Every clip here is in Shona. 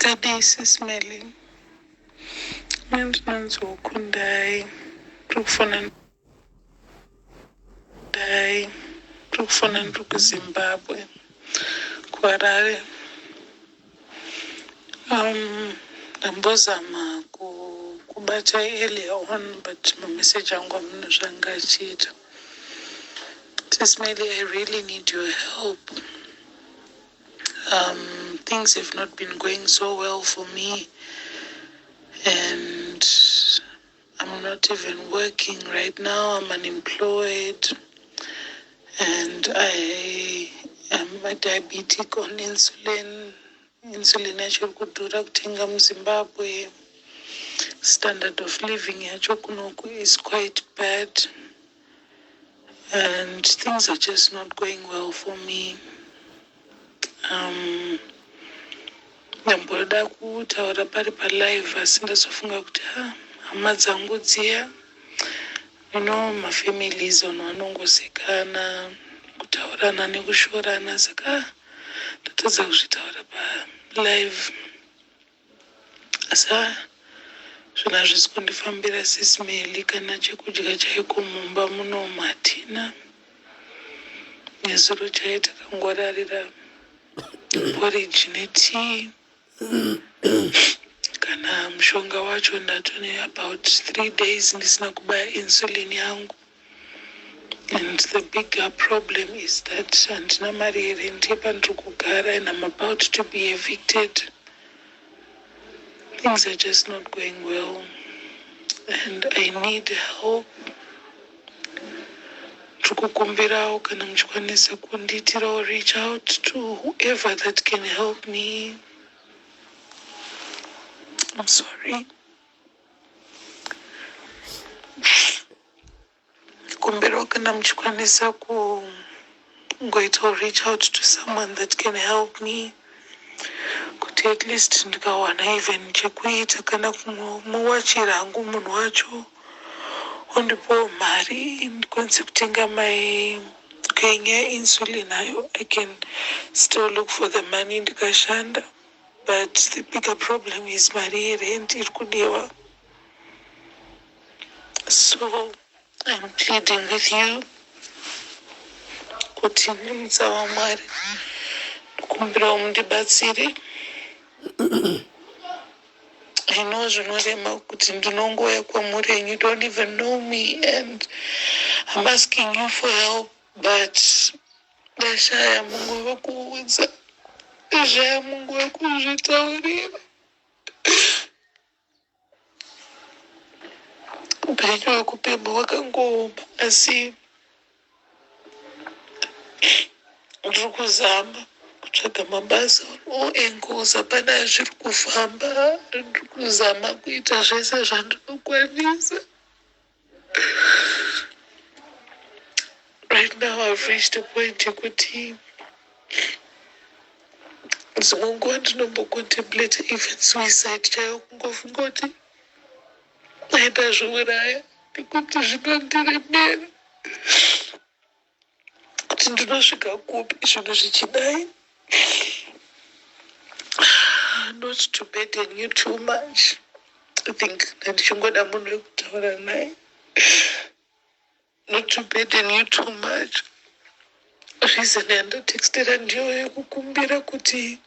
Makadii Sis Melly? Ini ndinonzi Kundai. Ndiri kufona Ndai. Ndiri kufona ndiri kuZimbabwe, kuHarare. Um, ndambozama kubatai earlier on but mameseji angu hamuna zvanga achiita. Sis Melly, I really need your help. Um, things have not been going so well for me and I'm not even working right now. I'm unemployed and I am a diabetic on insulin. Insulin yacho iri kudhura kutenga muZimbabwe. Standard of living yacho kunoku is quite bad and things are just not going well for me. Um, ndamboda kutaura pari palive asi ndazofunga kuti ha hama dzangu dziya you know mafamilies vanhu vanongosekana kutaurana nekushorana saka ndatadza kuzvitaura palive asi ha zvinhu hazvisi kundifambira Sis Melly kana chekudya chaiko mumba munomu hatina nezuro chaiye takangorarira porridge netea kana mushonga wacho ndatone about 3 days ndisina kubaya insulin yangu. And the bigger problem is that handina mari yerent yepandiri kugara and I'm about to be evicted. Things are just not going well and I need help. Ndiri kukumbirawo kana muchikwanisa kundiitirawo reach out to whoever that can help me. I'm sorry. Kumbirawo kana muchikwanisa kungoitawo reach out to someone that can help me kuti at least ndikawana even chekuita kana kumuwachira hangu munhu wacho ondipawo mari ndikwanise kutenga my kuenya insulin ayo. I can still look for the money ndikashanda, but the bigger problem is mari yerent iri kudiwa. So I'm pleading with you kuti nemutsa waMwari ndikumbirawo mundibatsire. I know zvinorema kuti ndinongouya kwamuri and you don't even know me and I'm asking you for help, but ndashaya mumwe wekuudza, ndashaya mumwe wekuzvitaurira. Upenyu hwekupemha hwakangooma asi ndiri kuzama kutsvaga mabasa on all angles, hapana zviri kufamba. Ndiri kuzama kuita zvese zvandinokwanisa. Right now I've reached a point yekuti dzimwe nguva ndinombocontemplate even suicide chaiyo, kungofunga kuti dai ndazviuraya nekuti zvinondiremera kuti ndinosvika kupi zvinhu zvichidai. Not to burden you too much, I think ndandichingoda munhu wekutaura naye. Not to burden you too much, reason yandatextera ndiyo yekukumbira kuti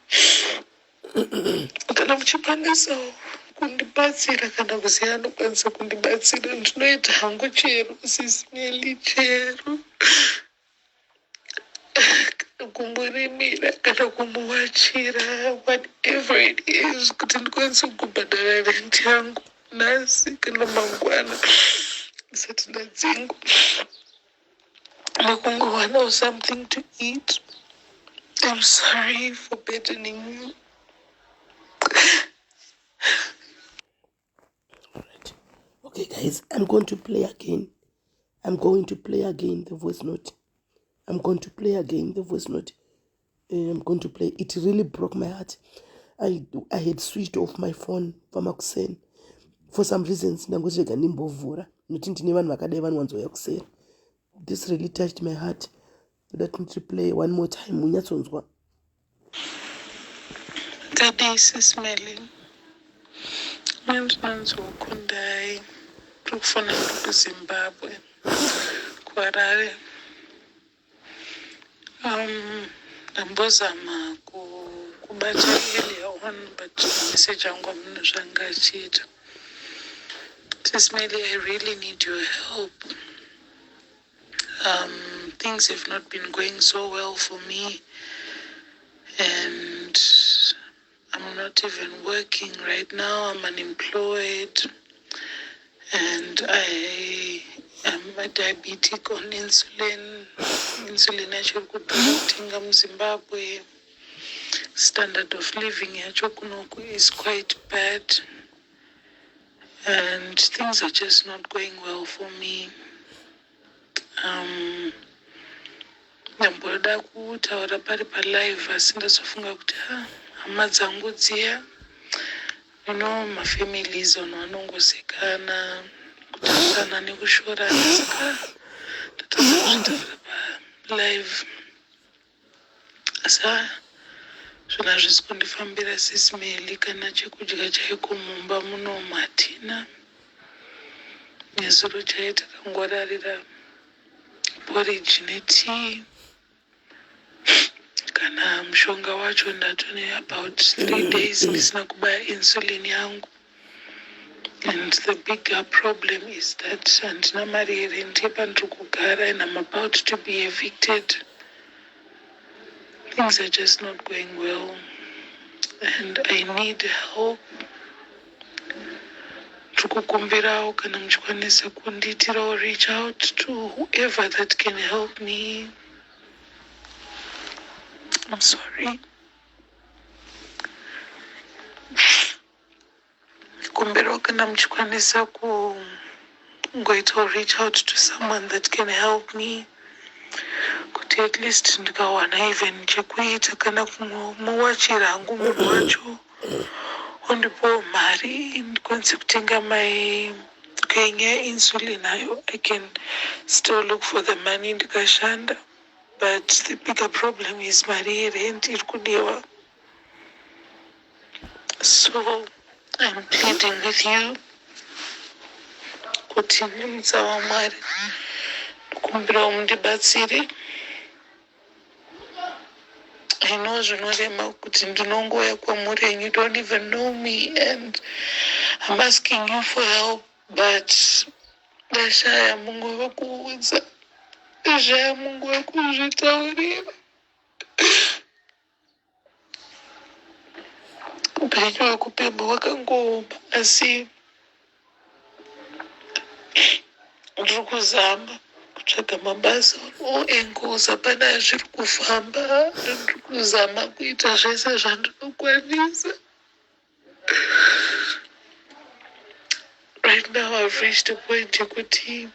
kana muchikwanisawo kundibatsira kana kuziva anokwanisa kundibatsira, ndinoita hangu chero, Sis Melly, chero kumurimira kana kumuwachira, whatever it is, kuti ndikwanise kubhadhara rent yangu nhasi kana mangwana ndisati ndadzingwa nekungowanawo something to eat. I'm sorry for burdening you. Right. Okay, guys, I'm going to play again. I'm going to play again the voice note. I'm going to play again the voice note. I'm going to play. It really broke my heart. I had switched off my phone pamakuseni for some reasons. Ndangoti rega ndimbovhura nokuti ndine vanhu vakadai vanowanzouya kuseri. This really touched my heart. Let me play one more time munyatsonzwa. Kadii Sis Melly? Ini ndinonzi Kundai, ndiri kufona ndiri kuZimbabwe, kuHarare. Ndambozama kubata earlier on but message angu hamuna zvanga achiita. Sis Melly, I really need your help. Things have not been going so well for me and I'm not even working right now. I'm unemployed and I am a diabetic on insulin. Insulin yacho iri kudhura kutenga muZimbabwe. Standard of living yacho kunoku is quite bad and things are just not going well for me. Ndamboda kutaura pari palive asi ndazofunga kuti ha, hama dzangu dziya, mafamilies vanhu vanongosekana, kutarisana nekushorana, saka ndatadza kuzvitaura palive. Asi ha, zvinhu hazvisi kundifambira, Sis Melly. Kana chekudya chaiko mumba munomu hatina. Nezuro chaiye takangorarira porridge netii. Kana mushonga wacho, ndatone about 3 days ndisina kubaya insulin yangu. And the bigger problem is that handina mari yerent yepandiri kugara and I'm about to be evicted. Things are just not going well and I need help. Ndiri kukumbirawo kana muchikwanisa kundiitirawo reach out to whoever that can help me. I'm sorry. Kumbirawo kana muchikwanisa kungoitawo reach out to someone that can help me kuti at least ndikawana even chekuita, kana kumuwachira hangu munhu wacho, ondipawo mari ndikwanise kutenga my kuenya insulin ayo. I can still look for the money ndikashanda, but the bigger problem is mari yerent iri kudiwa. So I'm pleading with you kuti nemutsa waMwari, ndikumbirawo mundibatsire. I know zvinorema kuti ndinongouya kwamuri and you don't even know me and I'm asking you for help, but ndashaya mumwe wekuudza, ndashaya mumwe wekuzvitaurira. Upenyu hwekupemha hwakangooma, asi ndiri kuzama kutsvaga mabasa all angles, hapana zviri kufamba. Ndiri kuzama kuita zvese zvandinokwanisa. Right now I've reached a point yekuti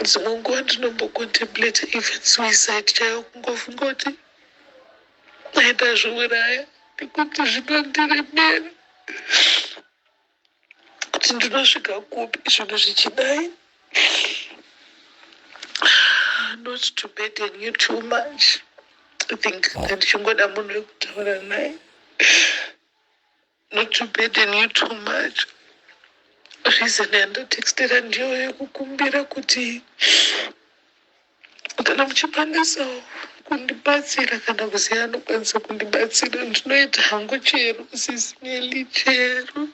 dzimwe nguva ndinombocontemplate even suicide chaiyo, kungofunga kuti dai ndazviuraya, nekuti zvinondiremera kuti ndinosvika kupi zvinhu zvichidai. Not to burden you too much, I think ndichingoda munhu wekutaura naye. Not to burden you too much, reason yandatextera ndiyo yekukumbira kuti kana muchikwanisawo kundibatsira, kana kuziva anokwanisa kundibatsira, ndinoita hangu chero, Sis Melly, chero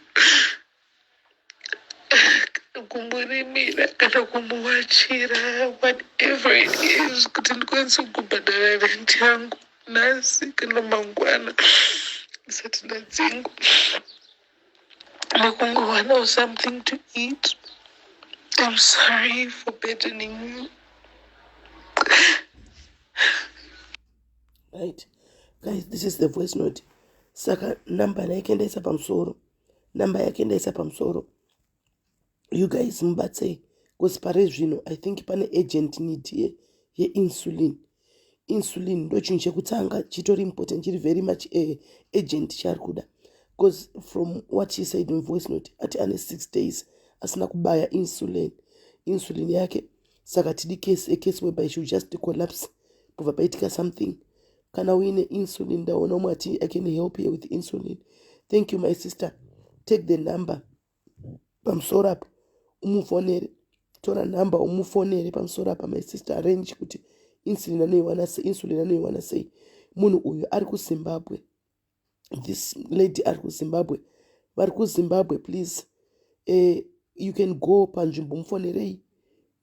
kumurimira kana kumuwachira, whatever it is, kuti ndikwanise kubhadhara rent yangu nhasi kana mangwana ndisati ndadzingwa, nekungowanawo something to eat. I'm sorry for burdening you. Right guys, this is the voice note. Saka namba yake ndaisa pamusoro, namba yake ndaisa pamusoro. You guys mubatsei, because pare zvino I think pane urgent need yeinsulin. Insulin ndo chinhu chekutanga chitori important, chiri very much urgent chaari kuda, because from what she said in voice note, ati ane 6 days asina kubaya insulin yake. Saka tidi case, a case whereby she will just collapse kubva paitika something. Kana uine insulin, ndaona umwe ati, "I can help you with insulin." Thank you, my sister. Take the number pamusoro apa, umufonere. Tora nhamba umufonere pamusoro apa, my sister. Arrange kuti insulin anoiwana sei, insulin anoiwana sei. Munhu uyu ari kuZimbabwe. This lady ari kuZimbabwe. Vari kuZimbabwe, please, you can go panzvimbo, mufonerei,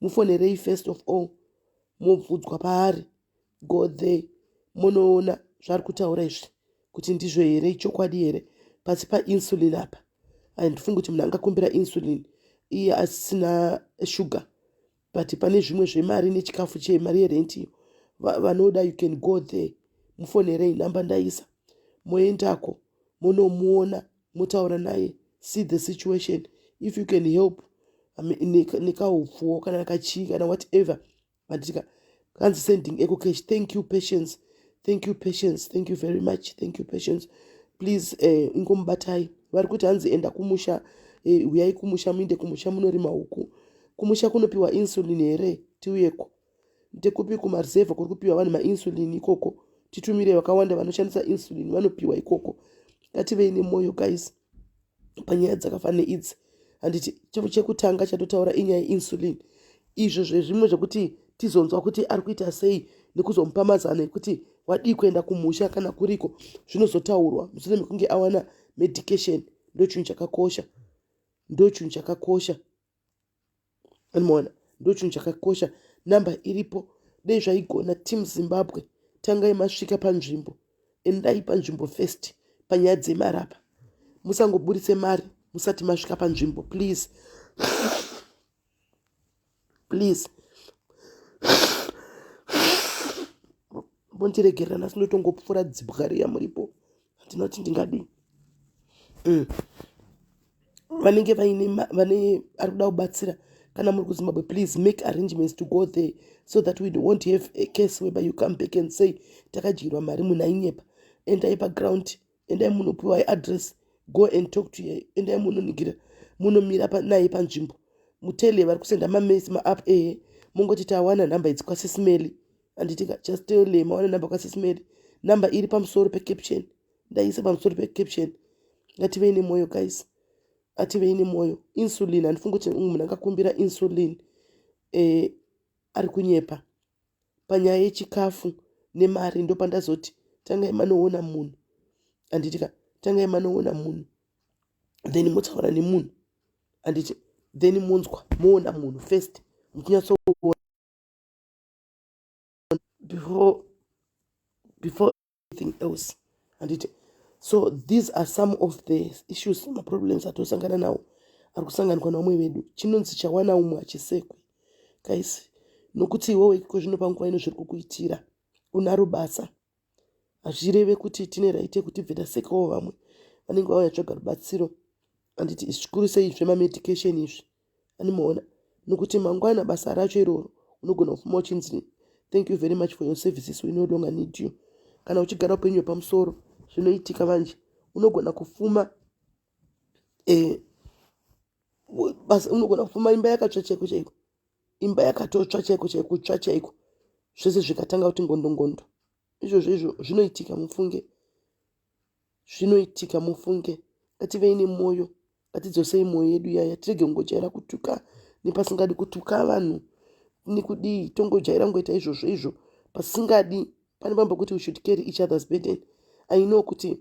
mufonerei first of all, mobvudzwa paari. Go there, munoona zvaari kutaura izvi kuti ndizvo here, chokwadi here. Pasi painsulin apa, handifungi kuti munhu angakumbira insulin iye asina shuga, but pane zvimwe zvemari nechikafu chemari yerenti iyo vanoda. You can go there, mufonerei, nhamba ndaisa, moendako, munomuona, motaura naye. See the situation, if you can help nekaupfuwo kana kachii kana whatever, handitika? Kanzi sending EcoCash. Thank you, Patience. Thank you, Patience. Thank you very much. Thank you, Patience. Please, ingomubatai. Vari kuti hanzi enda kumusha, uyai kumusha, muinde kumusha munorima huku. Kumusha kunopiwa insulin here? Tiuyeko. Ndekupi kumareserve kuri kupiwa vanhu mainsulin ikoko? Titumire vakawanda vanoshandisa insulin vanopiwa ikoko. Ngativei nemwoyo, guys, panyaya dzakafanana neidzi, handiti? Chekutanga chatotaura inyaya yeinsulin. Izvo zvezvimwe zvekuti tizonzwa kuti ari kuita sei nekuzomupa mazano ekuti wadii kuenda kumusha kana kuriko, zvinozotaurwa mushure mekunge awana medication. Ndo chinhu chakakosha, ndo chinhu chakakosha, anomaona, ndo chinhu chakakosha. Namba iripo. Dei zvaigona, team Zimbabwe, tangai masvika panzvimbo. Endai panzvimbo first panyaya dzemari apa. Musangoburitse mari musati masvika panzvimbo, please, please. Mondiregerera, nhasi ndotongopfuura dzibwa riya muripo, handina kuti ndingadii. Vanenge vaine vane ari kuda kubatsira, kana muri kuZimbabwe, please make arrangements to go there so that we won't have a case whereby you come back and say takadyirwa mari, munhu ainyepa. Endai paground, endai munopiwa address, go and talk to her. Endai munoningira, munomira naye panzvimbo, mutele vari kusenda mamesi maapp ehe, mongoti tawana nhamba idzi kwaSisimeli, handitika? Just tell mawana nhamba kwaSisimeli. Namba iri pamusoro pecaption, ndaisa pamusoro pecaption. Ngativei nemwoyo, guys, ativei nemwoyo. Insulin, handifungi kuti munhu angakumbira insulin ari kunyepa. Panyaya yechikafu nemari, ndopandazoti tangai manoona munhu, handitika? Tangai manoona munhu, then motaura nemunhu, handiti? Then monzwa, moona munhu first, muchinyatsoona before anything else, handiti? So these are some of the issues, maproblems atosangana nawo, ari kusanganikwa navamwe vedu. Chinonzi chawana umwe hachisekwi, guys, nokuti iwewe iko zvino panguva ino zviri kukuitira, unaro basa, hazvireve kuti tine right yekuti bve tasekawo vamwe vanenge vauya tsvaga rubatsiro, handiti? Zvikuru sei zvemamedication izvi, animaona? Nokuti mangwana basa racho iroro unogona kufuma uchinzi, "Thank you very much for your services, we no longer need you." Kana uchigara upenyu hwepamusoro, zvinoitika manje, unogona kufuma basa, unogona kufuma imba yakatsva chaiko chaiko, imba yakatotsva chaiko chaiko, kutsva chaiko, zvese zvikatanga kuti ngondo ngondo. Izvozvo izvo zvinoitika, mufunge, zvinoitika, mufunge. Ngativei nemwoyo, ngatidzosei mwoyo yedu yaya, tirege kungojaira kutuka nepasingadi kutuka vanhu nekudii, tongojaira kungoita izvozvo izvo pasingadi. Pane pamwe pekuti we should carry each other's burden. I know kuti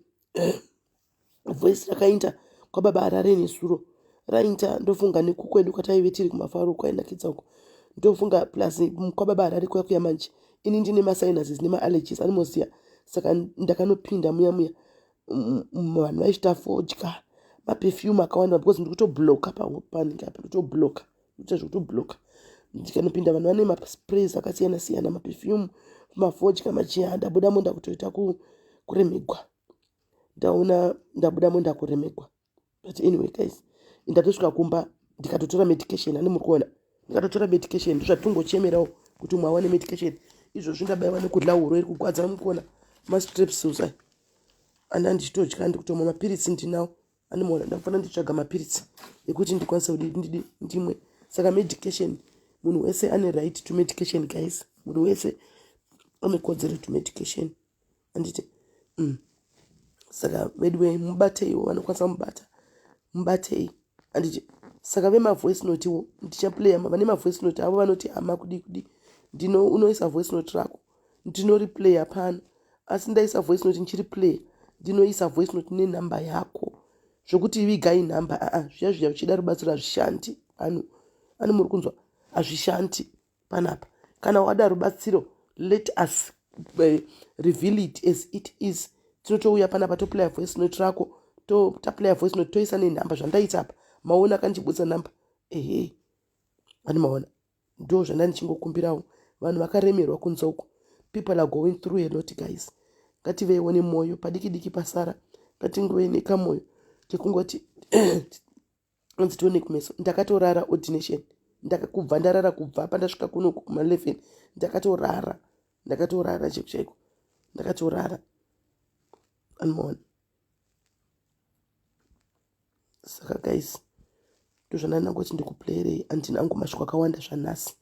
voice rakaita kwababa Harare nesuro raita, ndofunga nekukwedu kwataive tiri kumafaro kwainakidza uko, ndofunga plus kwababa Harare kuya kuya. Manje ini ndine masinuses nemaallergies, animoziya, saka ndakanopinda muya muya, vanhu vaichita fodya, maperfume akawanda, because ndiri kutobloka panenge apa, ndikutobloka, kuita zvekutobloka. Ndikanopinda, vanhu vane masprays akasiyana siyana, maperfume, mafodya, machiya. Ndabudamo ndakutoita kuremegwa, ndaona ndabudamo ndakuremegwa. But anyway, guys, ndatosvika kumba ndikatotora medication, ani muri kuona, ndikatotora medication. Ndozvatingochemerawo kuti umwe awane medication. Izvozvi ndabayiwa nekudya, huro iri kugwadza, mukuona mastrepsils aya ana ndichitodya, ndikutomwa mapiritsi ndinawo, animaona. Ndakufanira nditsvaga mapiritsi ekuti ndikwanise kudi ndidi ndimwe. Saka medication, munhu wese ane right to medication, guys. Munhu wese ane kodzero to medication. Handiti? Saka veduwe, mubateiwo, vanokwanisa mubata, mubatei, handiti? Saka vemavoice note wo, ndichaplaya vane mavoice note avo vanoti hama kudi kudi. Ndino unoisa voice note rako, ndinoriplaya pano, asi ndaisa voice note ndichiriplaya, ndinoisa voice note nenhamba yako. Zvokuti vigai nhamba, aa, zviya zviya uchida rubatsiro hazvishandi pano. Ano muri kunzwa? Hazvishandi panapa. Kana wada rubatsiro, let us reveal it as it is. Tinotouya panapa, toplaya voice note rako, taplaya voice note, toisa nenhamba. Zvandaita apa, maona kandichibudisa nhamba? Ehe, ani maona? Ndo zvanda ndichingokumbirawo. Vanhu vakaremerwa kunze uko. People are going through a lot, guys. Ngativeiwo nemwoyo padiki diki pasara, ngatingove nekamwoyo kekungoti anzi tione kumeso. Ndakatorara ordination, kubva ndarara kubva pandasvika kuno kuma11, ndakatorara, ndakatorara chaiko chaiko, ndakatorara, anomaona? Saka guys, ndozvandandangoti ndikuplayerei. Handina angu mashoko akawanda zvanhasi,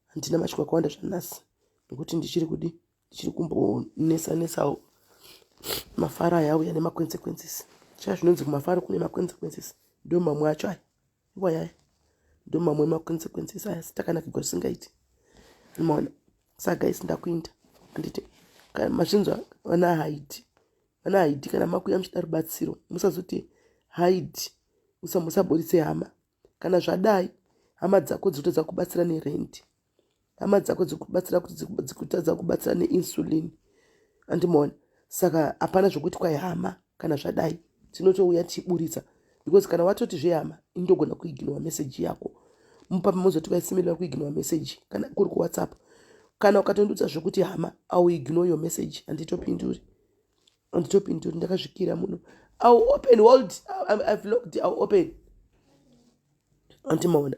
handina mashoko akawanda zvanhasi, nekuti ndichiri kudi, ndichiri kumbonesa nesawo. Mafaro aya auya nemaconsequences. Cha zvinonzi kumafaro kune maconsequences, ndo mamwe acho aya iwayaya, ndo mamwe emaconsequences aya. Sitakanakigwa zvisingaiti, maona? Saka guys, ndakuinda, handiti? Mazvinzwa, vana haidi, vana haidi. Kana makuya muchida rubatsiro, musazoti haidi, musaburitse hama. Kana zvadai, hama dzako dzikutadza kubatsira nerendi, hama dzako dzikubatsira kuti dzikutadza kubatsira neinsulin, andimaona? Saka hapana zvokuti kwai hama. Kana zvadai, tinotouya tichiburitsa, because kana watoti zvehama, indogona kuignora meseji yako. Mupapa mozoti kwaisimiri kuignora meseji. Kana kuri kuWhatsApp, kana ukatondudza zvokuti hama, au ignore your message, handitopinduri, handitopinduri. Ndakazvikira muno. Au open world, I've locked, au open, andimaona?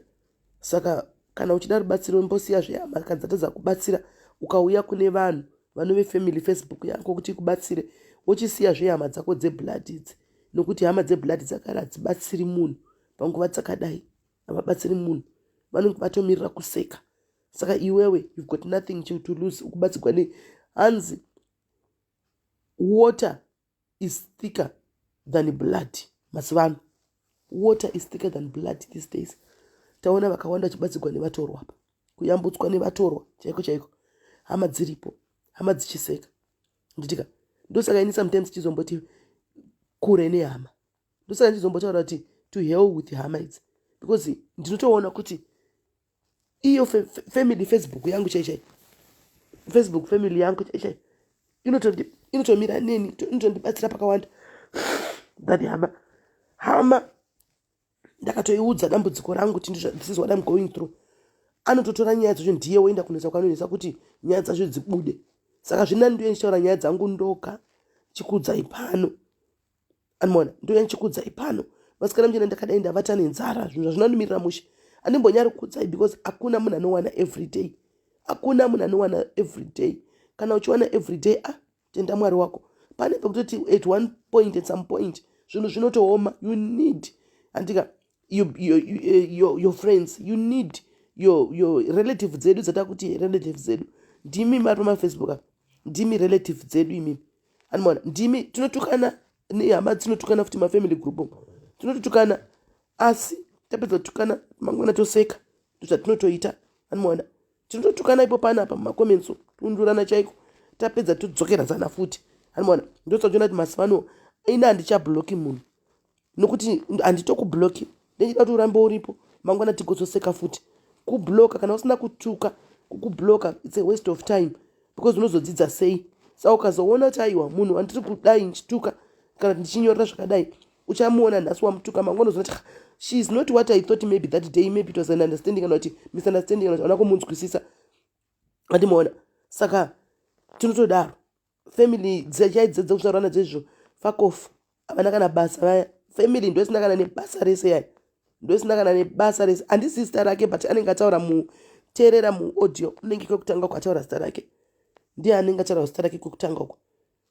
Saka kana uchida rubatsiro, mbosiya zvehama. Kana dzatadza kubatsira, ukauya kune vanhu vanove family Facebook yako kuti ikubatsire, wochisiya zvehama dzako dzeblood idzi, nokuti hama dzeblood dzakare hadzibatsiri munhu panguva dzakadai. Havabatsiri munhu, vanenge vatomirira kuseka. Saka iwewe, you've got nothing to lose. Ukubatsirwa nei? Hanzi water is thicker than blood mazuva ano. Water is thicker than blood these days. Taona vakawanda vachibatsirwa nevatorwa pa, kuyambutswa nevatorwa chaiko chaiko, hama dziripo, hama dzichiseka, nditika? Ndosaka ini sometimes chizomboti kure nehama. Ndosaka ndichizombotaura kuti to hell with hama idzi, because ndinotoona kuti iyo family Facebook yangu chai chai, Facebook family yangu chai chai inotomira neni, inotondibatsira pakawanda than hama. Hama ndakatoiudza dambudziko rangu kuti this is what I'm going through, anototora nyaya dzacho, ndiye woenda kunoisa kwanoisa kuti nyaya dzacho dzibude. Saka zvina ndoye ndichitaura nyaya dzangu ndoga, chikudzai pano, anomaona? Ndoya ndichikudzai pano, vasikana muchena. Ndakadai ndavata nenzara, zvinhu zvazvinondimirira mushe. Andimbonyari kukudzai because hakuna munhu anowana everyday, hakuna munhu anowana everyday. Kana uchiwana everyday, ah, tenda Mwari wako. Pane pekutoti at one point, at some point, zvinhu zvinotooma. You need, andika, your friends, you need your relative dzedu dzatakuti relative dzedu. Ndimi mari pamaFacebook apa, ndimi relative dzedu imimi, anomaona? Ndimi tinotukana nehama, dzinotukana futi mafamily group, tinototukana, asi tapedza kutukana, mangwana toseka. Ndozvatinotoita, anomaona? Tinototukana ipo panapa mumacomments, tundurana chaiko, tapedza todzokeradzana futi, anomaona? Ndosaka kuti mazuva ano ini handichabloki munhu, nokuti handitokubloki, ndechida kuti urambe uripo, mangwana tigozoseka futi. Kubloka, kana usina kutuka, kukubloka it's a waste of time, because unozodzidza sei? Saka ukazoona kuti aiwa, munhu wandiri kudai ndichituka kana kuti ndichinyorera zvakadai, uchamuona nhasi wamutuka, mangwana uzoona kuti she is not what I thought. Maybe that day, maybe it was an understanding kana kuti misunderstanding, kana kuti hauna kumunzwisisa, andimaona? Saka tinotodaro. Family chaidzo dzekutaura nadzo izvo, fuck off, havana kana basa vaya. Family ndosina kana nebasa rese yaya, ndosina kana nebasa rese. Handisi zita rake, but anenge ataura muteerera muaudio, unenge kwekutanga kwataura zita rake, ndiye anenge ataura zita rake kwekutanga uko.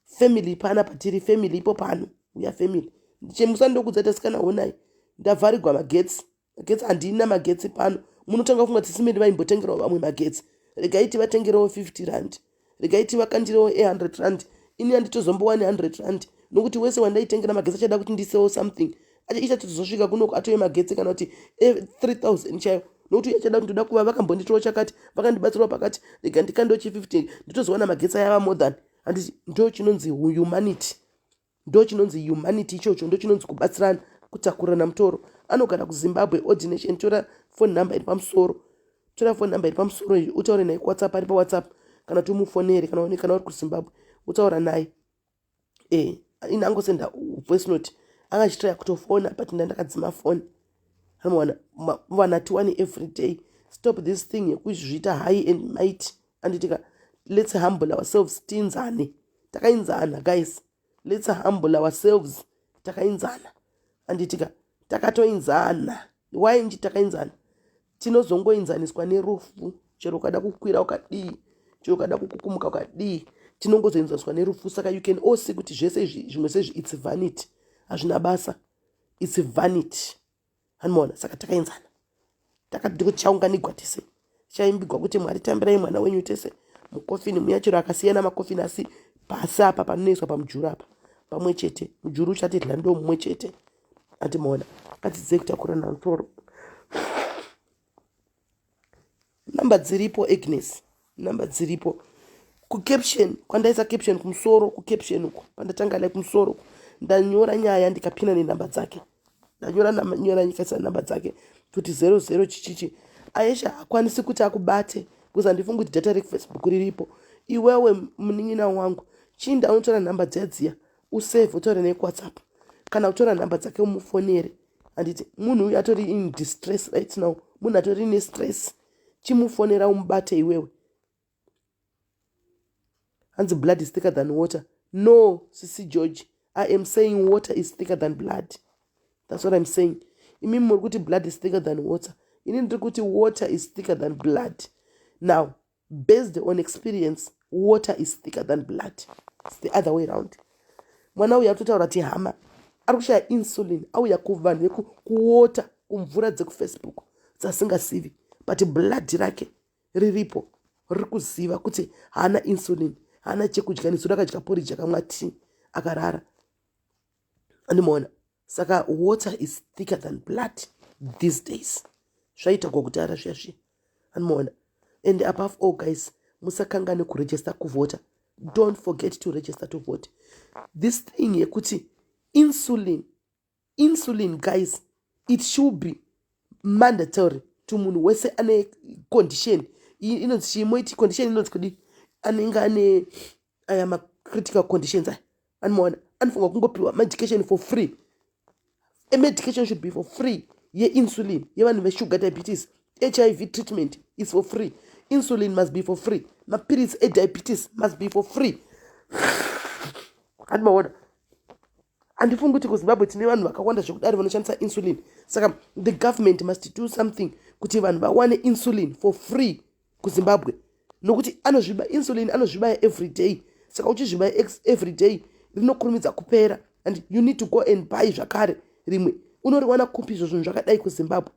Family pana patiri family ipo pano uya family. Chemusandokudza tasikana, onai ndavharigwa magetsi, magetsi handina magetsi pano. Munotanga kufunga tisimiri vaimbotengerawo vamwe magetsi. Regai tivatengerewo R50, regai tivakandirewo R100. Ini handitozombowani 100 rand, nokuti wese wandaitengera magetsi achada kuti ndisewo something. Ichatozosvika kunoko atove magetsi kana kuti 3000 chaiyo, nokuti achada kuti ndoda kuva vakambonditirawo chakati, vakandibatsirawo pakati, rega ndikandewo chi15, nditozowana magetsi ayava more than. Handiti ndo chinonzi humanity? Ndo chinonzi humanity ichocho, ndo chinonzi kubatsirana, kutakurana mutoro. Anogara kuZimbabwe. Ordination, tora phone number iri pamusoro, tora phone number iri pamusoro iyi, utaure naye kuWhatsApp. Ari paWhatsApp, kana kuti umufonere kana uri kuZimbabwe, utaura naye. Ini angosenda voice note, anga achitraya kutofona, but ndandakadzima foni. Anowana vana tiwani every day. Stop this thing yekuzviita high and mighty, anditika? Let's humble ourselves, tiinzane. Takainzana, guys. Let's humble ourselves, takainzana, anditika? Takatoinzana. Why nji takainzana? Tinozongoinzaniswa nerufu. Chero ukada kukwira ukadii, chero ukada kukukumuka ukadii, tinongozoinzaniswa nerufu. Saka you can all see kuti zvese izvi, zvimwe sezvi, it's vanity, hazvina basa, it's vanity, anomaona? Saka takaenzana, takati tichaunganigwa tese, tichaimbigwa kuti Mwari tambirai mwana wenyu tese mukofini muya. Chero akasiyana makofini, asi pasi apa panoiswa pamujuru apa pamwe chete, mujuru uchatidla ndo mumwe chete, andimaona? Ngadzidzei kutakurana mutoro. Namba dziripo, Agnes, namba dziripo kucaption kwandaisa caption kumusoro. Kucaption uko pandatanga like kumusoro ndanyora nyaya, ndikapina nenhamba dzake. Ndanyora nyora, ndikaisa namba dzake kuti 00 chichichi. Aisha hakwanisi kuti akubate because handifungi kuti data rekuFacebook riripo. Iwewe munin'ina wangu, chinda unotora nhamba dziya dziya, usave, utaure naye kuWhatsApp, kana kutora nhamba dzake umufonere, handiti? Munhu uyu atori in distress right now, munhu atori nestress. Chimufonera umubate iwewe. Hanzi blood is thicker than water. No, sisi George, I am saying water is thicker than blood. That's what I'm saying. Imi muri kuti blood is thicker than water, ini ndiri kuti water is thicker than blood. Now, based on experience, water is thicker than blood. It's the other way round. Mwana uyu atotaura kuti hama ari kushaya insulin, auya kuvanhu vekuwater, kumvura dzekuFacebook dzasingasivi, but blood rake riripo, riri kuziva kuti haana insulin, haana chekudya. Nezuro akadya porridge, akamwa tea, akarara, andimaona? Saka water is thicker than blood these days. Zvaita kwokutaura zviya zviya, andimaona? And above all, guys, musakangane kuregister kuvhota. Don't forget to register to vote. This thing yekuti insulin, insulin, guys, it should be mandatory to munhu wese ane condition inonzi chimoiti condition inonzi kudi, anenge ane aya macritical conditions aya, anomaona? Anofanira kungopiwa medication for free. A medication should be for free yeinsulin, yevanhu vesugar diabetes. HIV treatment is for free. Insulin must be for free. Mapiritsi ediabetes must be for free, andimaona? Handifungi kuti kuZimbabwe tine vanhu vakawanda zvekudari vanoshandisa insulin. Saka the government must do something kuti vanhu vawane insulin for free kuZimbabwe, nokuti anozviba insulin, anozvibaya every day. Saka uchizvibaya every day, rinokurumidza kupera and you need to go and buy zvakare rimwe. Unoriwana kupi izvo zvinhu zvakadai kuZimbabwe?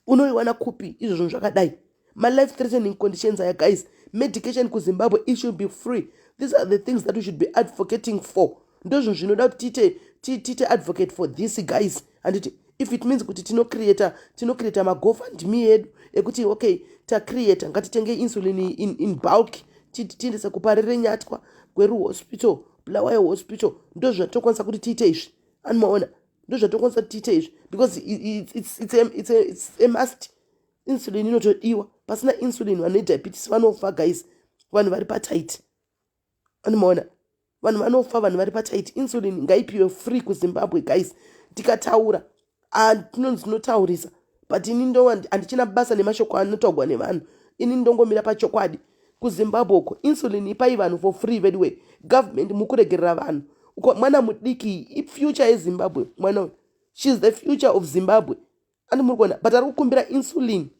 Unoriwana kupi izvo zvinhu zvakadai, malife threatening conditions aya? Guys, medication kuZimbabwe, it should be free. These are the things that we should be advocating for. Ndo zvinhu zvinoda kuti tiite advocate for this, guys, handiti? If it means kuti tinocreata maGoFundMe edu ekuti okay, tacreata, ngatitenge insulin in bulk, tiendese kuParirenyatwa, Gweru Hospital, Bulawayo Hospital. Ndo zvatokwanisa kuti tiite izvi, anomaona? Ndo zvatokwanisa kuti tiite izvi because it's a must. Insulin inotodiwa. Pasina insulin, vanhu vediabetes vanofa, guys. Vanhu vari patight, anomaona? Vanhu vanofa, vanhu vari patight. Insulin ngaipiwe free kuZimbabwe, guys. Tikataura tinonzi tinotaurisa, but ini ndo handichina basa nemashoko anotaurwa nevanhu. Ini ndongomira pachokwadi. KuZimbabwe uko, insulin ipai vanhu for free vediwe. Government, mukuregerera vanhu uko. Mwana mudiki, ifuture yeZimbabwe mwana uyu. She is the future of Zimbabwe, andi muri kuona? But ari kukumbira insulin,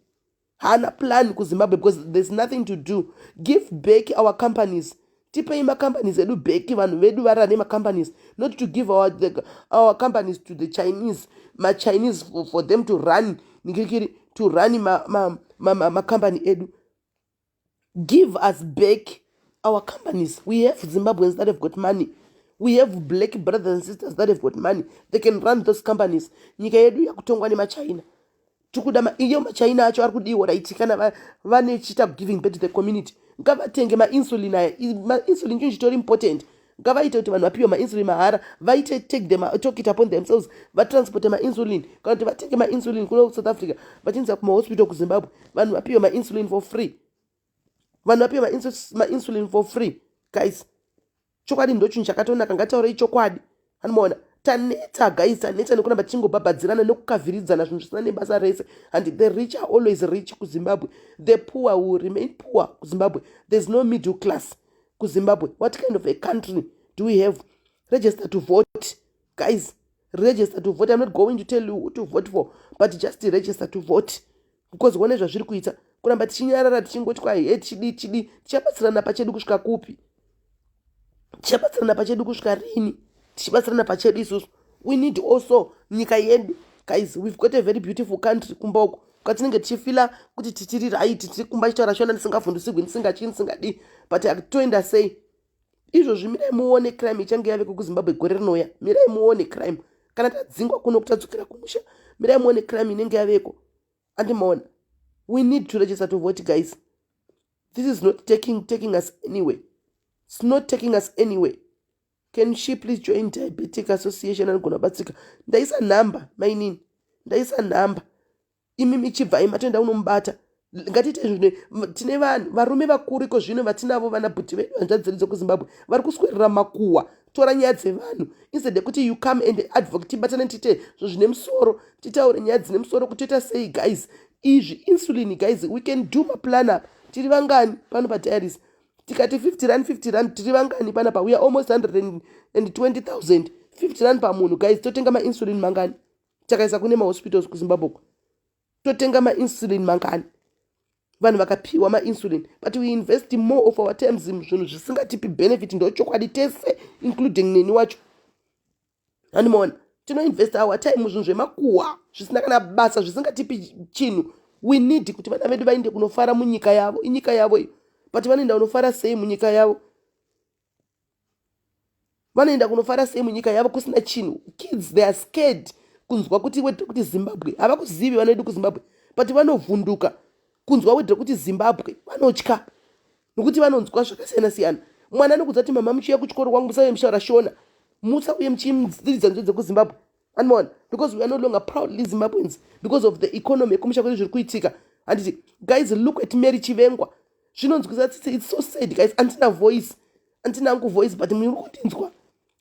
haana plan kuZimbabwe because there's nothing to do. Give back our companies. Tipei macompanies edu back, vanhu vedu varane macompanies, not to give our companies to the Chinese, maChinese, for them to run nikirikiri, to run macompany edu. Give us back Our companies, we have Zimbabweans that have got money. We have black brothers and sisters that have got money. They can run those companies. Nyika yedu yakutongwa nemaChina. Tikuda iyo maChina acho ari kudiwa, right? Kana vane chiita giving back to the community, ngavatenge mainsulin aya. Mainsulin chinhu chitori important. Ngavaite kuti vanhu vapiwe mainsulin mahara. Vaite take them, talk it upon themselves, vatransporte mainsulin kana kuti vatenge mainsulin kuno South Africa, vachinzisa kumahospital kuZimbabwe. Vanhu vapiwe mainsulin for free. Vanhu vapiwe mainsulin for free, guys. Chokwadi ndo chinhu chakatonaka. Ngataurei chokwadi, anomaona. Taneta, guys, taneta nekuramba tichingobhabhadzirana nekukavhiridzana zvinhu zvisina nebasa rese. And the rich are always rich kuZimbabwe. The poor will remain poor kuZimbabwe. There's no middle class kuZimbabwe. What kind of a country do we have? Register to vote, guys. Register to vote. I'm not going to tell you who to vote for, but just register to vote, because one zvazviri kuita, kuramba tichinyarara, tichingoti kwai he, tichidi chidi, tichabatsirana pachedu kusvika kupi? Tichabatsirana pachedu kusvika rini? Tichibatsirana pachedu isusu. We need also nyika yedu, guys. We've got a very beautiful country kumba uko kwatinenge tichifila kuti tichiri right, tiri kumba, chitaura shona, ndisingavhundusigwi, ndisingachii, ndisingadii. But toenda sei izvozvi? Mirai muone crime ichange yaveko kuZimbabwe gore rinoya. Mirai muone crime kana tadzingwa kuno, kutadzokera kumusha. Mirai muone crime inenge yaveko, andimaona. We need to register to vote, guys. This is not taking us anyway. It's not taking us anyway. Can she please join diabetic association? Anogona kubatsirika. Ndaisa nhamba, mainini, ndaisa nhamba. Imi michibvai matoenda unomubata. Ngatiite zvinhu. Tine vanhu, varume vakuru iko zvino vatinavo, vana bhuti vedu, hanzvadzi dzedu dzekuZimbabwe vari kuswerera makuhwa. Tora nyaya dzevanhu instead yekuti you come and advocate. Tibatane, tiite zvo zvine musoro, titaure nyaya dzine musoro kuti toita sei, guys. Izvi insulin, guys, we can do maplan up. Tiri vangani pano padiaries? Tikati 50 rand, 50 rand, tiri vangani panapa? We are almost 120 000. 50 rand pamunhu, guys, totenga mainsulin mangani? Takaisa kune mahospitals kuZimbabwe, totenga mainsulin mangani? Vanhu vakapiwa mainsulin. But we invest more of our times zvinhu zvisingatipi benefit. Ndochokwadi tese, including neni wacho, handimaona. Tinoinvesta our time muzvinhu zvemakuhwa zvisina kana basa, zvisingatipi chinhu. We need kuti vana vedu vaende kunofara munyika yavo. Inyika yavo iyo, but vanoenda kunofara sei munyika yavo? Vanoenda kunofara sei munyika yavo kusina chinhu? Kids, they are scared kunzwa kuti word kuti Zimbabwe. Havakuzivi vana vedu kuZimbabwe, but vanovhunduka kunzwa word kuti Zimbabwe. Vanotya nokuti vanonzwa zvakasiyana siyana. Mwana anokudza kuti, "Mama, muchiuya kuchikoro kwangu, musauye muchitaura Shona, musauye muchiridza nzvo dzekuZimbabwe." Anmaona, because we are no longer proudly Zimbabweans because of the economy yekumusha kwedu, zviri kuitika, handiti? Guys, look at Mary Chivengwa. Zvinonzwisa tsitsi. It's so sad, guys. Andina voice, andina hangu voice, but muri kundinzwa,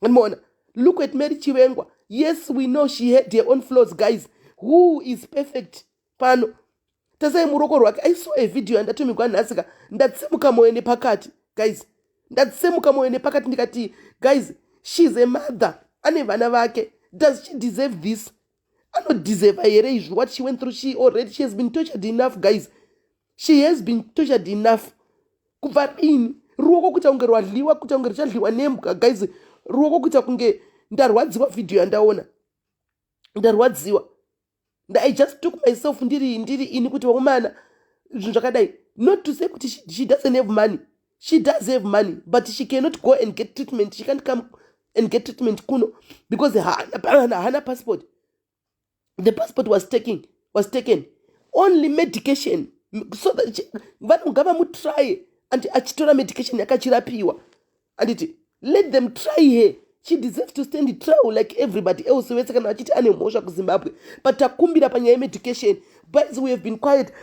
andimaona. Look at Mary Chivengwa. Yes, we know she had her own flaws, guys. Who is perfect pano? Tasai muruoko rwake. I saw a video yandatumigwa nhasika. Ndatsemuka mwoyo nepakati, guys. Ndatsemuka mwoyo nepakati. Ndikati, guys, she's a mother, ane vana vake. Does she deserve this? Anodeserva here izvi, what she went through? She has been tortured enough, guys. She has been tortured enough. Kubva rini ruoko kuita kunge rwadliwa, kuita kunge ruchadliwa nembwa, guys? Ruoko kuita kunge, ndarwadziwa. Vhidhiyo yandaona, ndarwadziwa. I just took myself ndiri ini kuti vakomana, zvinhu zvakadai. Not to say kuti she doesn't have money. She does have money, but she cannot go and get treatment. She can't come and get treatment kuno because hana passport. The passport was taken. Only medication, so that vanhu ngavamutry and achitora medication yakachirapiwa, anditi? Let them try her. She deserves to stand trial like everybody else vese kana vachiti ane mhosva kuZimbabwe. But takumbira panyaya yemedication. But we have been quiet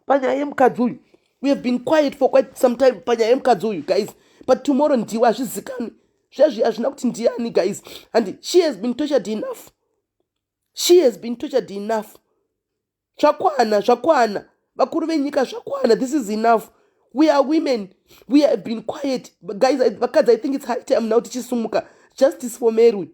panyaya yemukadzi uyu. We have been quiet for quite some time panyaya yemukadzi uyu, guys, but tomorrow ndiwe. Hazvizikanwi zvezvi, hazvina kuti ndiani, guys. And she has been tortured enough. She has been tortured enough. Zvakwana, zvakwana, vakuru venyika, zvakwana. This is enough. We are women. We have been quiet, guys. Vakadzi, I think it's high time now tichisumuka. Justice for Mary,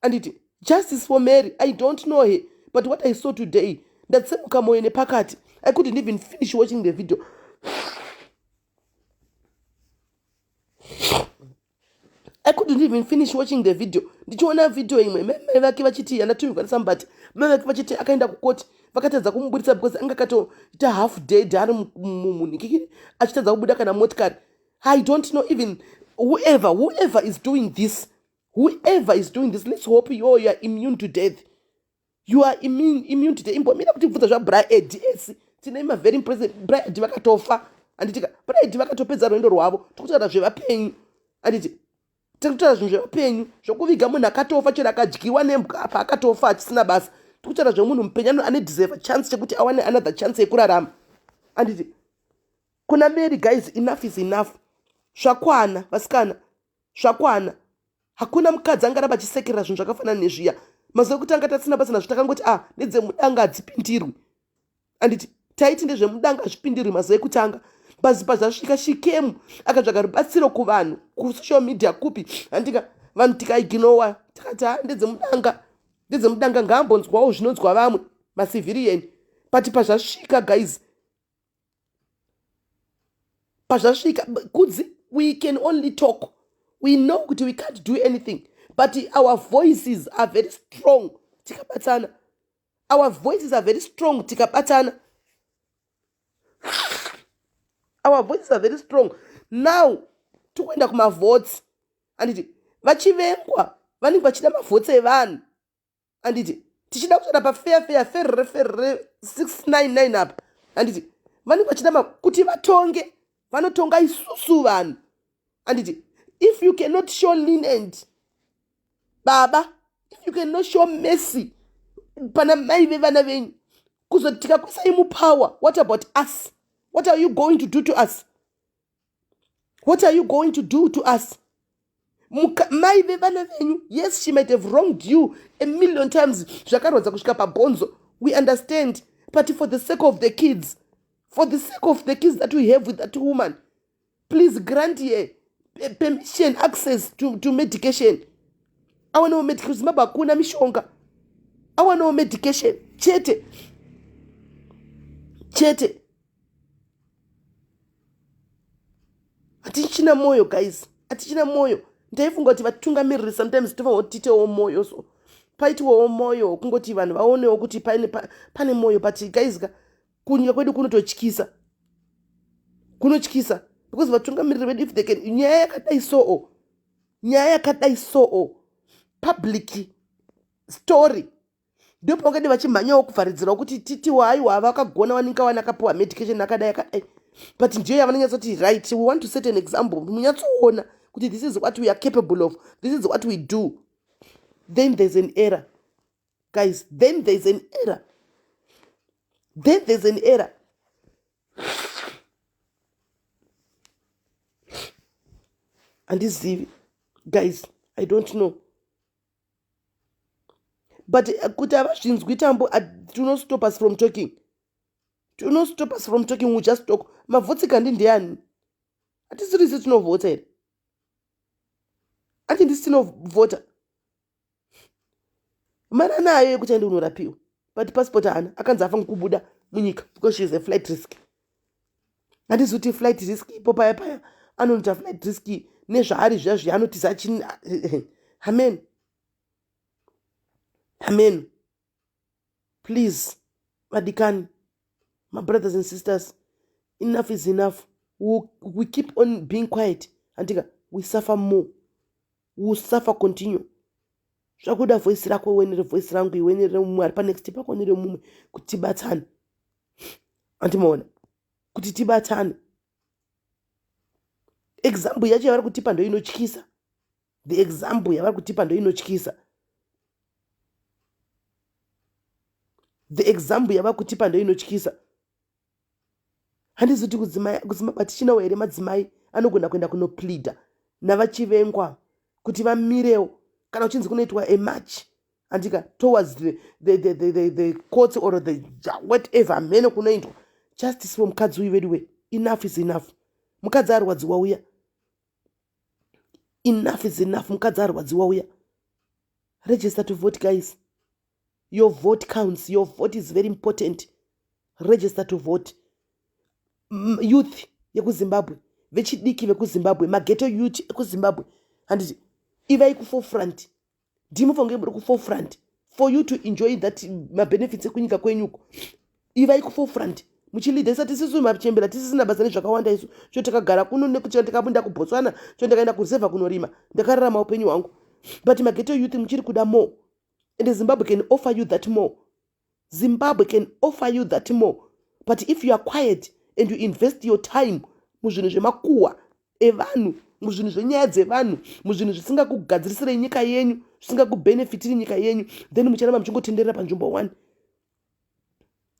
anditi? Justice for Mary. I don't know her, but what I saw today, ndatsemuka mwoyo nepakati. I couldn't even finish watching the video. I couldn't even finish watching the video. Ndichiona video imwe, mai vake vachiti, yandatumigwa nesambati, mai vake vachiti akaenda kukoti, vakatadza kumuburitsa because anga akatoita half dead, ari munhikikiri, achitadza kubuda kana motikari. I don't know even whoever, whoever is doing this, whoever is doing this, let's hope you are immune to death. You are immune, immune to death. Imbomira kuti bvunza zvabra Ed esi tine ma very impressive Bra Ed vakatofa. Anditika Bra Ed vakatopedza rwendo rwavo. Tikutaura zvevapenyu. Anditi tikutaura zvinhu zvevapenyu zvokuviga munhu akatofa chero akadyiwa nembwa apa akatofa achisina basa. Tikutaura zvemunhu mupenyu ane deserve chance chekuti awane another chance yekurarama. Anditi kuna Mary guys, enough is enough. Zvakwana vasikana, zvakwana. Hakuna mukadzi angaramba achisekerera zvinhu zvakafanana nezviya. Mazuva ekuti anga tasina basa nazvo takangoti ah ndedzemudanga hadzipindirwi. Anditi taiti ndezvemudanga hazvipindirwi mazuva ekutanga. But pazvasvika shikemu akatsvaga rubatsiro kuvanhu kusocial media kupi andika vanhu tikaignowa tikati ha ndedzemudanga ndedzemudanga ngaambonzwawo zvinonzwa vamwe macivilian. But pazvasvika guys, pazvasvika kudzi we can only talk. We know kuti we can't do anything, but our voices are very strong tikabatana. Our voices are very strong tikabatana. Our voices are very strong. Now tikuenda kumavotes, anditi vachivengwa vanenge vachida mavotes evanhu, anditi tichida kutaura pafair fair ferre ferre 699 apa, anditi vanenge vachida kuti vatonge, vanotonga isusu vanhu, anditi if you cannot show lenient baba, if you cannot show mercy pana mai vevana venyu, kuzoti tikakuisai mupower, what about us? What are you going to do to us? What are you going to do to us? Mai vevana venyu, yes, she might have wronged you a million times, zvakarwadza kusvika pabhonzo, we understand, but for the sake of the kids, for the sake of the kids that we have with that woman, please grant her permission, access to medication. Awanewo medication. Zimbabwe hakuna mishonga, awanewo medication chete chete. Hatichina moyo guys, hatichina moyo. Ndaifunga kuti vatungamiriri sometimes tofanira kuti tiitewo moyo, so paitiwawo moyo kungoti vanhu vaonewo kuti pane moyo. But guys ka, kunyika kwedu kunototyisa, kunotyisa, because vatungamiriri vedu, if they can, nyaya yakadai soo, nyaya yakadai soo, public story, ndopavangade vachimhanyawo kuvharidzirawo kuti titiwo haiwa vakagona waninga wana akapiwa medication akadai akadai. But ndiyo yavanonyatsoti right, we want to set an example, munyatsoona kuti this is what we are capable of, this is what we do. Then there's an error guys, then there's an error, then there's an error. Handizivi guys, I don't know, but kuti havazvinzwi tambo do not stop us from talking, do not stop us from talking. We just talk. Mavhotsi kandi ndiani? Hatisiri isi tinovhota here? Ati ndisi tinovhota? Mari anayo yekuti aende unorapiwa, but passport haana, akanzi afange kubuda munyika because she is a flight risk. Handizi kuti flight risk ipo paya paya anonoita flight risk nezvaari zviya zviya anotiza achini. Amen, amen. Please vadikani, my brothers and sisters, enough is enough. We keep on being quiet andika we suffer more, we suffer continue. Zvakuda voice rako iwe nerevoice rangu iwe neremumwe ari panext pako neremumwe kuti tibatsane, andimaona kuti tibatsane. Example yacho yavari kutipa ndo inotyisa, the example yavari kutipa ndo inotyisa, the example yavari kutipa ndo inotyisa. Handizi kuti kuzimbabwe hatichinawo here madzimai anogona kuenda kunopleada navachivengwa kuti vamirewo kana uchinzi kunoitwa a march, andika towards the courts or the whatever mhene kunoitwa justice for mukadzi uyu. Veduwe, enough is enough. Mukadzi arwadziwa uya, enough is enough. Mukadzi arwadziwa uya. Register to vote guys, your vote counts, your vote is very important. Register to vote. Youth yekuZimbabwe, vechidiki vekuZimbabwe, maghetto youth ekuZimbabwe, handiti ivai kuforefront, ndimofange muri kuforefront for you to enjoy that mabenefits ekunyika kwenyuko. Ivai kuforefront. Muchilidha isati isusu machembera tisisina basa nezvakawanda isu. Cho takagara kuno nekuti ndakabunda kuBotswana, cho ndakaenda kureserva kunorima, ndakararama upenyu hwangu. But mageto youth muchiri kuda more. And Zimbabwe can offer you that more. Zimbabwe can offer you that more. But if you are quiet and you invest your time muzvinhu zvemakuhwa evanhu, muzvinhu zvenyaya dzevanhu, muzvinhu zvisingakugadzirisirei nyika yenyu, zvisingakubhenefitiri nyika yenyu, then mucharamba muchingotenderera panzvimbo one.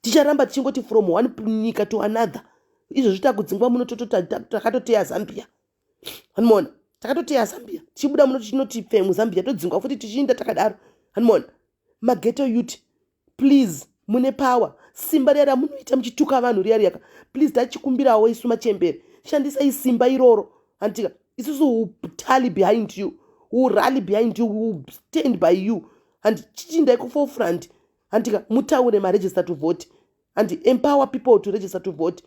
Ticharamba tichingoti from one nyika to another. Izvozvi takudzingwa muno, takatoteya Zambia. Hanimona, takatoteya Zambia, tichibuda muno tichinoti pfe muZambia, todzingwa futi tichiinda takadaro. Hanimona, mageto youth, please, mune power. Simba riya ramunoita muchituka vanhu riya riyaka, please, tachikumbirawo isu machembere, shandisai simba iroro. Handitika isusu tally behind you, will rally behind you, will stand by you. Handi chichindai kuforefront. Handika mutaure maregister to vote and empower people to register to vote.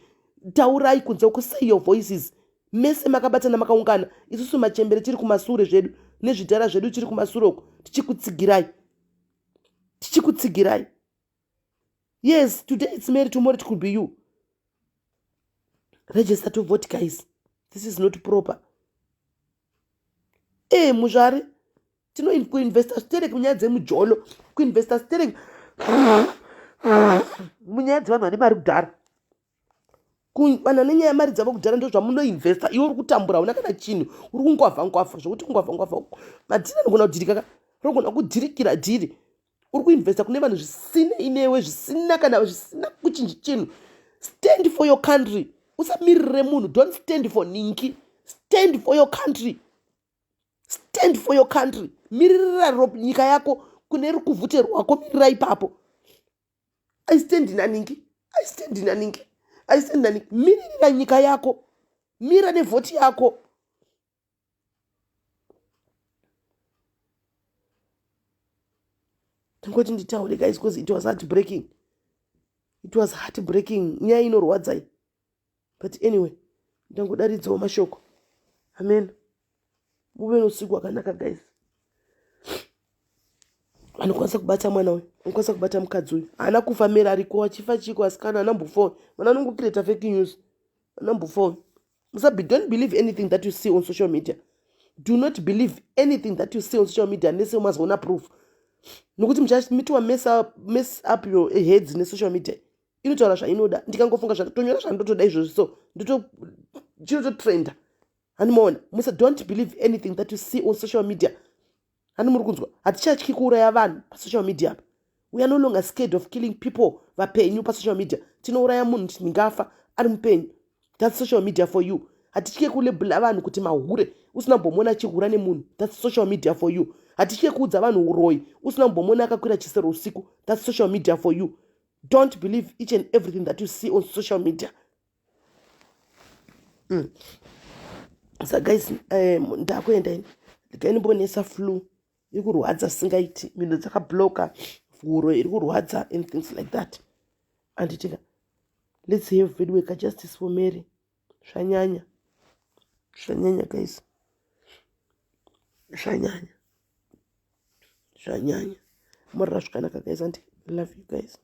Taurai kunze uko, say your voices. Mese makabatana makaungana, isusu machembere tiri kumasure zvedu nezvidhara zvedu tiri kumasure uko tichikutsigirai, tichikutsigirai. Yes, today it's Mary, tomorrow it could be you. Register to vote, guys. This is not proper. E muzvari, tinokuinvesta sterek munyaya dzemujolo, kuinvesta sterek munyaya dzevanhu vane mari kudhara, vanhu vane nyaya mari dzavo kudhara, ndo zvamunoinvesta. Iwe uri kutambura, una kana chinhu, uri kungwavha ngwavha zvokuti kungwavha ngwavha madhiri anogona kudhirika ka, rinogona kudhirikira dhiri. Uri kuinvesta kune vanhu zvisina inewe, zvisina kana zvisina kuchinji chinhu. Stand for your country. Usamirire munhu. Don't stand for ninki. Stand for your country. Stand for your country. Miririra nyika yako kune rukuvhute rwako, mirira ipapo. Aistendi naningi, aistendi naningi, aistendi naningi. Miririra nyika yako, mira nevhoti yako. Ndingoti nditaure, guys, because it was heart breaking. It was heart breaking. Nyaya inorwadzai, but anyway, ndangodaridzawo mashoko. Amen. Muve nousiku hwakanaka, guys. Vanokwanisa kubata mwana uyu, vanokwanisa kubata mukadzi uyu, haana kufa. Meri ariko achifa chiko asikana anambofa. Vana anongocreata fake news, anambofa. Musabi, don't believe anything that you see on social media. Do not believe anything that you see on social media nese umazoona proof, nokuti muchamitiwa mess up your heads nesocial media. Inotaura zvainoda. Ndikangofunga zvatonyora zvandotoda izvozvi, so chinototrenda. Handimaona. Musa, don't believe anything that you see on social media. Hani muri kunzwa? Hatichatyi kuuraya vanhu pasocial media apa. We are no longer scared of killing people vapenyu pasocial media. Tinouraya munhu ndingafa ari mupenyu. That's social media for you. Hatitye kulabela vanhu kuti mahure usina kumbomuona achihura nemunhu. That's social media for you. Hatitye kuudza vanhu uroyi usina kumbomuona akakwira chisero usiku. That's social media for you. Don't believe each and everything that you see on social media. Sa guys, ndakuenda ini. Ndikainimbonesa flu iri kurwadza singaiti, mhino dzakabloka, huro iri kurwadza and things like that. Anditika, let's have veduweka justice for Mary. Zvanyanya, zvanyanya, guys, zvanyanya, zvanyanya. Morara zvakanaka, guys, and love you guys.